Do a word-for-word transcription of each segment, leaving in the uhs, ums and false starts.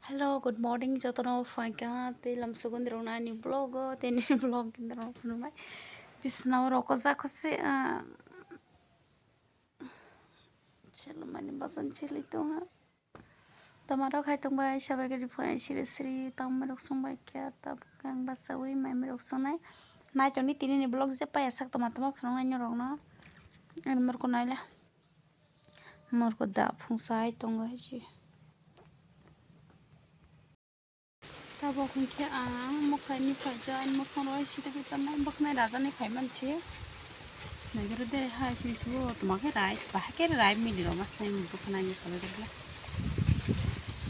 Hello, good morning, jotono phaikha tei lamsogo nirokno ani vlog o, tei nini vlog nirok phunuknai. Bisna o rokojak kho se, ah, chelmani basan chili tongha. Tamarok hai tongbai, sabai gari phai siri siri, tamarok songbai kha, tabuk ang basawi, maimirok songnai. Nai tongni tini ni vlog je paya sak toma toma phunuknai norokno. Ani morko naila. Morko da phung sai tongo hai si. Tabok hwnkhe ang mwkhani phaijak, ani mwkhang rw sida khe tamo bwkhnai rajani phaimansi. Naikhe de hai sini subo tongma khe rai, bahai khe rai mili rw ma sinai bwkhnani salai rwkla.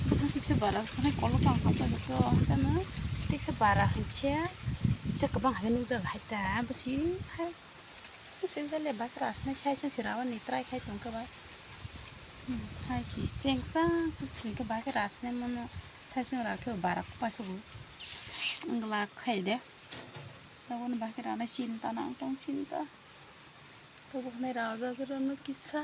Bwkhang tiksa bara, bwkhnai kolok ang hamsa rwkhe o, tamo tiksa bara hwnkhe se kwbang hai nukjak hai ta, bwswi hai. Swijale bak rasnai sai sung si rawani try khai tongkhe ba. Hmm, hai si chengchang sung si khe bak rasnai mono sai sung rakhe bara kupai khe bo. Wngla khai de. Taboni bak ranai chinta nang tong chinta. Tabuk nai rajak rano kisa.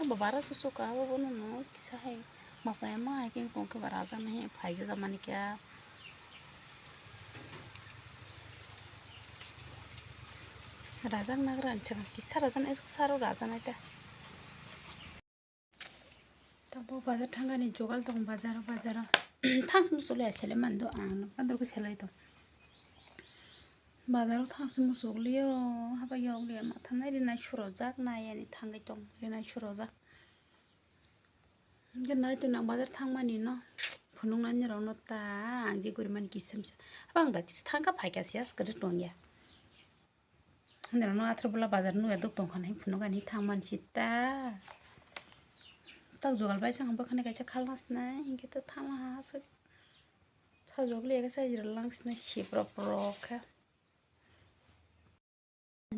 Abo bara susu ka abo bono no kisa hai masa ma hai khe tong khe bara jana hai phaija jamani kya. Rajak nagra ang chwng kisa rajana, saro rajana ta. Tabo bazar thangani jogal tong bazar, bazar. Thang sum sule sele mando ang no padro ko selai tong. Bazar thang sum sugliyo haba yogliya ma thanai rinai surojak nai ani thangai tong rinai surojak. Hingke nai tong nang bazar thangmani no phunuknani rokno ta ang je gorimani kisa misa. Haba ang da chis thangka phaika siya skede tongya. Nirokno athar bwla bazar nukya duk tongkha nai phunukani thangmani sita. Tak jogal bai sang bwkhani kaisa khalna sinai hingke ta thangma ha aswk. Sajokle eke sajira lang sinai siprok prok khe.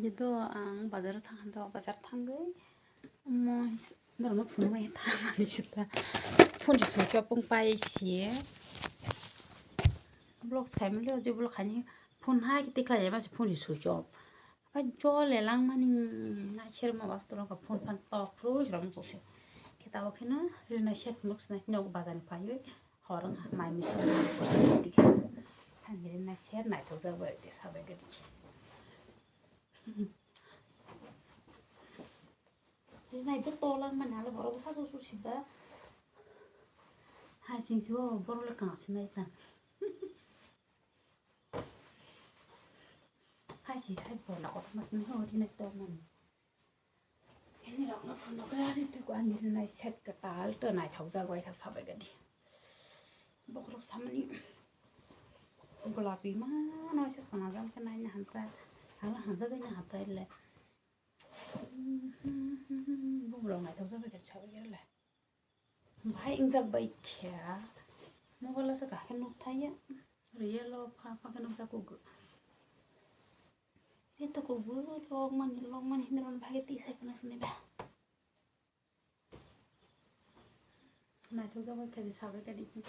Jito ang bazar thang do bazar thangwi mo norokno phunuknai thangmani sita. Phone si switch off wng pai si. Vlog khaimani o je vlog khaini phone hai khe tikhlai ma phone si switch off. Pai jole langmani naiser ma bas toro ka phone phan tok phuru si rong sose. Khe tabok kheno rinai ser phunuk sinai nok bazar ni phaiwi hor wng ha mai misa. Thang rinai ser naithok jak bai de sabai gari. Rinai bo to langmani hala borok bo sasu su siba. Hai sing si bo borok le kang sinai tang. Hai si hai bo na kotor mas ni ho rinai to mani. Ini rok no phunuk rani tuku ani rinai set kwtal to naithok jak bai kha sabai gadi. Bokrok samani golapi ma no se sana jang khe naina hanta hala hanjak ina hanta le. Bokrok naithok jak bai kha sabai gadi le. Bahai wngjak bai khe mobile o se kakhe nuk thaya. Real o pha pha khe nukjak kugo. Re to kugo lok mani lok mani hinwi rw bhai twi sai phano sini ba. Naithok jak bai khe sabai khe di.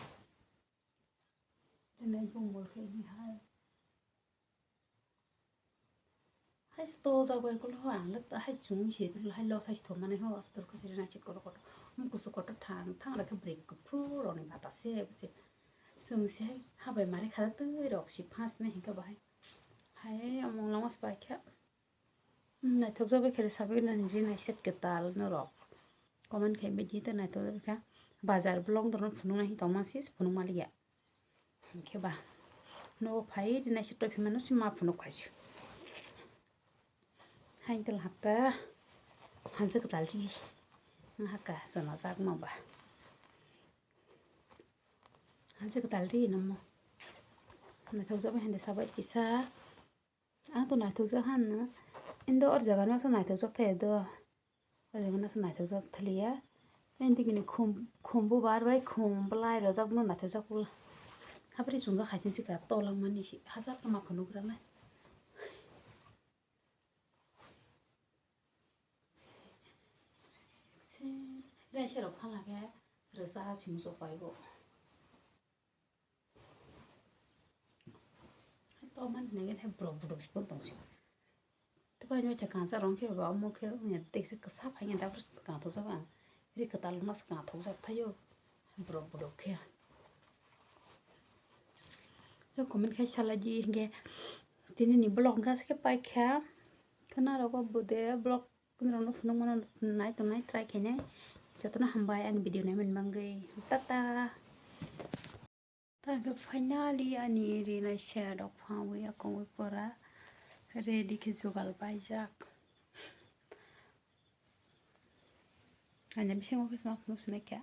Rinai bongol khe di hai. Hai to jak bai kolo ho ang le hai chung se hai lo sai thom mani ho astor ko siri na chit kolo koto. Mung kusu koto thang thang ra khe break ko phu ro ni bata se se. Chung se hai ha bai mari kha twi rok si phas ne hingka bahai. Hai among lama spai kha. Naithok jak bai khe sabai na ni rinai set kwtal no rok. Comment khai bai di to naithok jak bai kha. Bazar vlog dorno phunuk nai tong ma si phunuk maliya. Hingke ba nogo phai rinai se tophi mano se ma phunuk khaisi. Hain tel hapta hanse kwtal ri haka sana jak ma ba. Hanse kwtal ri no mo. Naithok jak bai hande sabai kisa. Ang to naithok jak han no. Indo or jaga no so naithok jak thai do. O jaga no se naithok jak thaliya. Tei digi ni khum, khum bubar bai khum belai rojak no naithok jak pula. Habri chungjak hai sing sika tolang mani si hachal ma phunuk rana. Rai se rok phala khe rwsa ha simi sok pai bo. To man nege the borok borok se tong si. To bai noi the kansa rong khe ba omo khe tekse kasa phai da kang to jaba. Ri kwtal no swkang thokjak phaio. Borok borok khe. Yo comment khai salai di hinkhe tini ni vlog hwnkhe se khe paikha. Khwna rogo bude vlog khwna rokno phunuk mano nai tongnai try khainai. Jotono hambai ani video naimani bagwi. Tata. Tangkhe finally ani rinai sir rok phangwi akongwi pura ready khe jugal paijak. Ani bisingo khe sma phunuk sinai khe.